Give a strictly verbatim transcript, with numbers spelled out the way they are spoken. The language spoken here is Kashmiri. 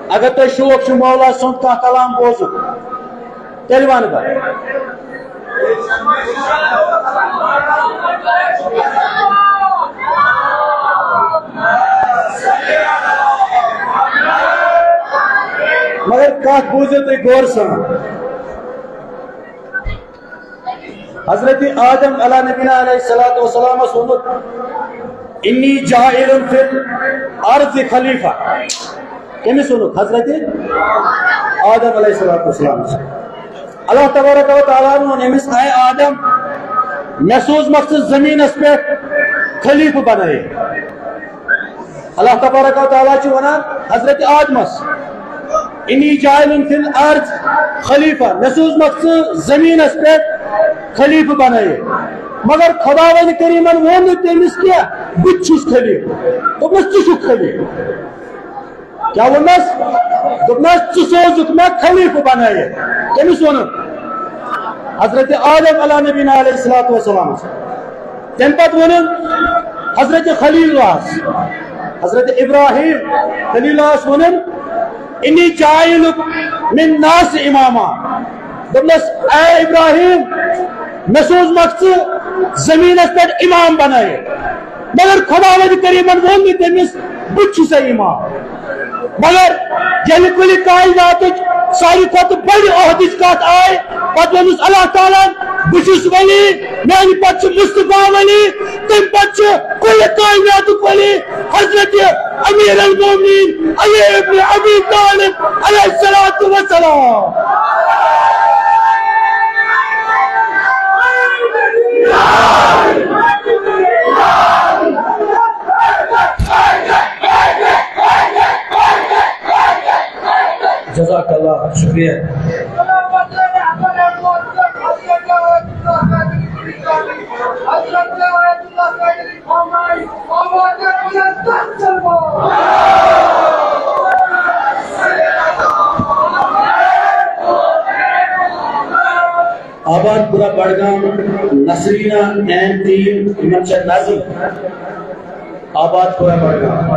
اگر تۄہہِ شوق چھُ مولا سُنٛد کانٛہہ کلام بوزُن، تیٚلہِ وَنہٕ بہٕ۔ مگر کتھ بوٗزِو تُہۍ غور سان۔ حضرت آدم علیہ نبینا علیہ الصلوۃ والسلامس ووٚنُکھ، "انی جاعل فی الارض خلیفہ۔" کٔمِس ووٚنُکھ؟ حضرت آدم علیہ الصلوۃ والسلام۔ اللہ تبارک و تعالیٰ ہن ووٚن أمِس، "اے آدم، مےٚ سوٗزمَکھ ژٕ زٔمیٖنَس پٮ۪ٹھ خلیفہٕ بنٲیِتھ۔" اللہ تبارک و تعالیٰ چھُ وَنان حضرت آدمَس، "انی جاعل فی الارض خلیفہ"، مےٚ سوٗزمَکھ ژٕ زٔمیٖنَس پٮ۪ٹھ خلیفہٕ بنٲیِتھ۔ مگر خداوند کریٖمن ووٚن نہٕ تٔمِس کینٛہہ، "بہٕ تہِ چھُس خلیفہٕ"، دوٚپنَس، "ژٕ چھُکھ خلیفہٕ۔" کیٛاہ ووٚننَس؟ دوٚپنَس، "ژٕ سوزُکھ مےٚ خلیفہٕ بنٲیِتھ۔" کٔمِس ووٚنُن؟ حضرت آدم علیہ نبینا علیہ الصلوۃ والسلام۔ تَمہِ پتہٕ ووٚنُن حضرت خلیل اللہس، حضرت ابراہیم خلیل اللہس ووٚنُن، "انی جاعلک من الناس اماما۔" دوٚپنَس، "اے ابراہیم، مےٚ سوٗزمَکھ ژٕ زٔمیٖنَس پٮ۪ٹھ امام بنٲیِتھ۔" مگر خداوند کریٖمن ووٚن نہٕ تٔمِس، "بہٕ تہِ چھُسے امام۔" مگر ییٚلہِ کُلہِ کائناتٕچ ساروی کھۄتہٕ بڑِ عہدٕچ کتھ آے، پتہٕ ووٚنُس اللہ تعالیٰ ہن، "بہٕ چھُس ولی، میانہِ پتہٕ چھُ مصطفیٰ ولی، تمہِ پتہٕ چھُ کُلہِ کائناتُک ولی حضرت امیر المومنین علی ابن ابی طالب علیہ الصلوۃ والسلام۔" جزاک اللہ، شکریہ۔ آباد پورہ بڈگام، نسرینہ اینڈ ٹیم، یِمن چھےٚ نظم۔ آباد پورہ بڈگام۔